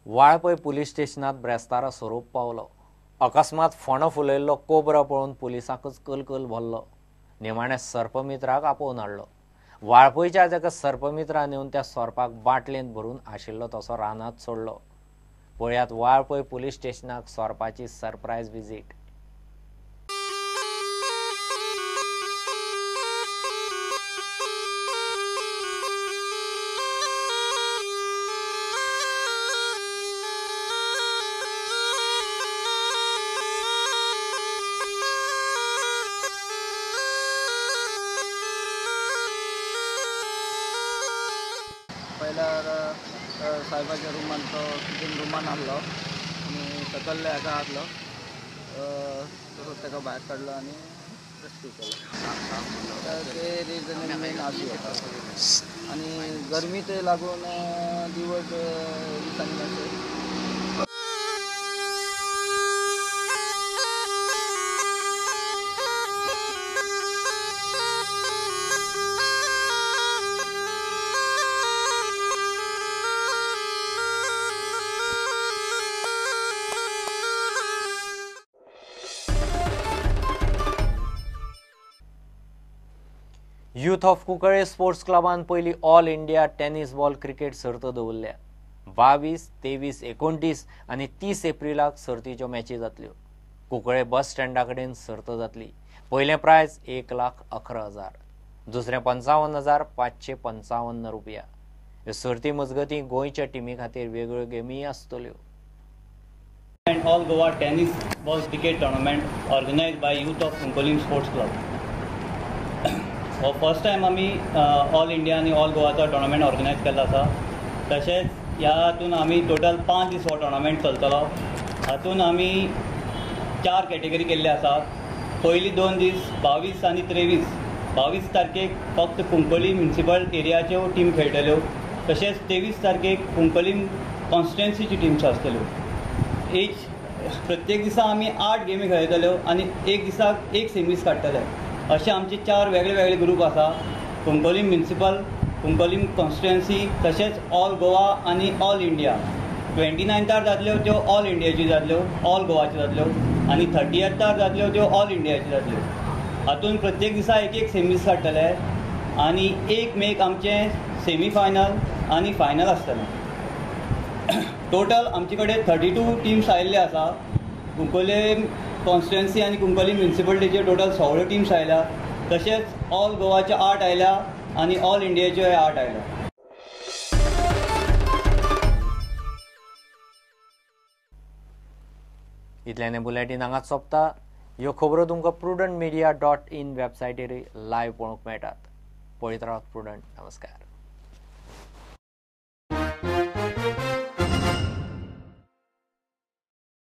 Valpoi police स्टेशनात ब्रेस्तारा सोरोप पावलो. अकस्मात फोंडो फुलयल्लो कोबरा पळोवन पुलिसांकच कलकल भरलो. निमाणे सर्पमित्राक आपोवन हाडलो. वाळपयच्या एका सर्पमित्रान येवन त्या सोरपाक बाटलेंत भरून आशिल्लो तसो रानांत सोडलो. पळयात वाळपय पुलीस स्टेशनाक सोरपाची सरप्रायज विजीट. पयल्यार साहेबाच्या रुमान तो किचन रुमान आहलो आनी सकल्ल्या हाका आहलो, तसोच ताका भायर काडलो आनी रेस्क्यू केलो. ते रिजन मेन आसूं येता आनी गरमी ते लागून दिवट दिसांनी मातशें. यूथ ऑफ कुंकळे स्पोर्ट्स क्लबान पयली all India tennis ball cricket सर्त दवरल्या. 22, 23, 29 आनी 30 एप्रिलाक सर्तीच्यो मॅची जातल्यो. कुंकळे बस स्टँडा कडेन सर्त जातली. पयलें प्रायज 1,11,000, दुसरें 55,555 रुपया. ह्यो सर्ती मजगतीं गोंयच्या टिमी खातीर वेगळ्यो गेमीय आसतल्यो. And all Goa tennis ball cricket tournament organized by Youth of Cuncolim Sports Club. हो फर्स्ट टायम आमी ऑल इंडिया आनी ऑल गोवाचो टोर्नामेंट ऑर्गनायज केल्लो आसा. तशेंच ह्या हातून आमी टोटल 5 दीस हो टोर्नामेंट चलतलो. हातून आमी 4 कॅटेगरी केल्ले आसा. पयली 2 दीस 22 आनी 23, 22 तारखेक फक्त कुंकळी म्युनिसिपल एरियाच्यो टीम खेळटल्यो. तशेंच 23 तारखेक कुंकळी कॉन्स्टिट्युएन्सीची टिम्स आसतल्यो. एच प्रत्येक दिसा आमी 8 गेमी खेळयतल्यो आनी एक दिसाक 1 सेमीस काडटले. अशे आमचे 4 वेगळे वेगळे ग्रूप आसा. कुंकळी म्युनिसिपल, कुंकळी कॉन्स्टिट्युएन्सी, तशेंच ऑल गोवा आनी ऑल इंडिया. 29 जातल्यो त्यो ऑल इंडियाच्यो जातल्यो, ऑल गोवाच्यो जातल्यो आनी 30 जातल्यो त्यो ऑल इंडियाच्यो जातल्यो. हातून प्रत्येक दिसा 1-1 सेमीस काडटले आनी 1 मेक आमचें सेमी फायनल आनी फायनल आसतलें. टोटल आमचे कडेन 32 टिम्स आयिल्ले आसा. कुंकळी कॉन्स्टिट्युएन्सी आनी कुंकळी म्युनिसिपलिटीचे टोटल 16 टिम्स आयल्या. तशेंच ऑल गोवाचे 8 आयल्या आनी ऑल इंडियाच्यो 8 आयल्या. इतल्यान बुलेटीन हांगाच सोंपता. ह्यो खबरो तुमकां prudentmedia.in वेबसायटीर लायव्ह पळोवंक मेळटात. पळयत रावात प्रुडंट. नमस्कार.